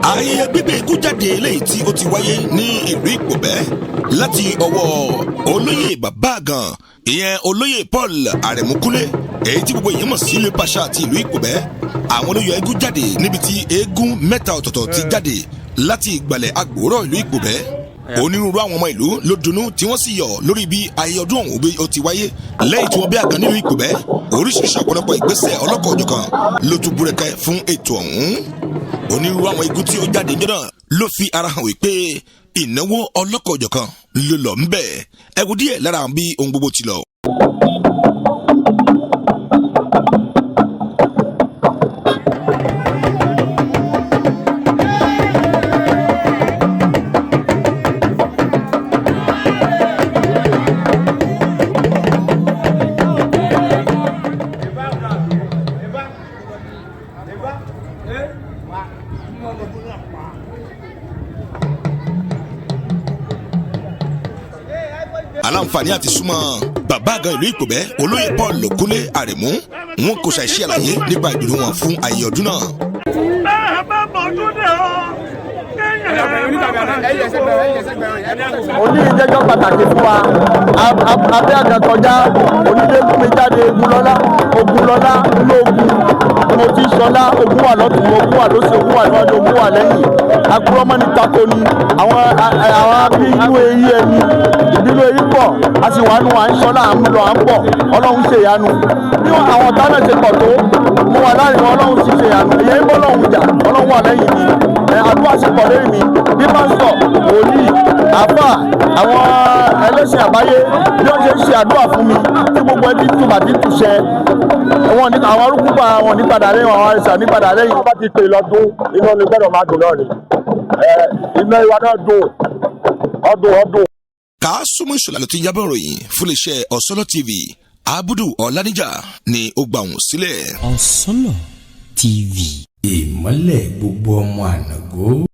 Ayẹyẹ gbígbé eégún jáde eléyìí tí ó ti wáyé ní ìlú Ìpòbẹ́ láti ọwọ́ Olóyè Bàbá Àgàn, ìyẹn Olóyè Paul Àrẹ̀múkúnlé, èyí tí gbogbo èèyàn mọ̀ sí ìlú Pàṣà àti ìlú Ìpòbẹ́. Àwọn olóyè eégún jáde níbi tí eégún mẹ́ta ọ̀tọ̀ọ̀tọ̀ ti jáde láti ìgbàlẹ̀ agbòrò ìlú Ìpòbẹ́. Onírúurú àwọn ọmọ ìlú ló dunnú tí wọ́n sì yọ̀ lórí bí ayẹyẹ ọdún ọ̀hún bí ó ti wáyé lẹ́yìn tí wọ́n bí àgàn nílùú Ìpòbẹ́. Oríṣiríṣi ọ̀pọ̀lọpọ̀ ìgbésẹ̀ ọlọ́kọ̀-ò-jọ̀kan ló tún búrẹ́kẹ́ fún ètò ọ̀hún. Onírúurú àwọn igun tí ó jáde níjọ́ náà ló fi ara hàn wípé ìnáwó ọlọ́kọ̀-ò-jọ̀kan ló lọ ń bẹ̀. Ẹ wo díẹ̀ lára àwọn bí ohun gbogbo ti lọ. Aláǹfààní àti súnmọ́ Bàbá Àgàn ìlú Ìpòbẹ́, Olóyè Paul Kúnlé Àrẹ̀mú, wọn kò ṣàìṣe àlàyé nípa ìdùnnú wọn fún ayẹyẹ ọdún náà. Òní ìjẹ́jọ́ pàtàkì fún wa. Abẹ́ àgàn kọjá onílé mi jáde. Ogunlọ́lá, Ogunlọ́lá lóògùn mo ti sọlá. Ogun wà lọ́tún, ogun wà lósì, ogun wà níwájú, ogun wà lẹ́yìn. Agbúrọ́mọ́ ni tako ni àwọn abínú eyín ẹni ìbínú eyín pọ̀. A sì wà nù, à ń sọlá, à ń lọ, à ń bọ̀. Ọlọ́run ṣe ìyanu. Bí àwọn ọ̀tá náà ṣe pọ̀ tó, mo wà láàrin wọn, Ọlọ́run sì ṣe ìyanu. Ìyẹn ń bọ́ lọ́hùn jà, Ọlọ́run wà lẹ́yìn mi. Àdúrà sì pọ̀ lórí mi bí pásítọ̀, wòlíì, àfà, àwọn ẹlẹ́sìn àbáyé bí wọ́n ṣe ń ṣe àdúrà fún mi tí gbogbo ẹbí túbà tí túṣẹ wọn ní àwọn arúgbó àwọn ní padà lẹ́yìn, àwọn àìsàn ní padà lẹ́yìn. Wọ́n bá ti pè lọ́dún, iná ni gbọ́dọ̀ máa dùn náà ni. Iná ìwà náà dùn ọdún ọdún. Kàásùmù Ìṣọ̀lá ló ti jábọ̀ ròyìn fún iléeṣẹ́ Ọ̀sọ́lọ́ TV. Abudu Ọ̀lànìjà ni ó gbà wọ́n sílẹ̀. Ọ̀sọ́lọ̀ TV. Ìmọ́lẹ̀ gbogbo ọmọ ànàgó.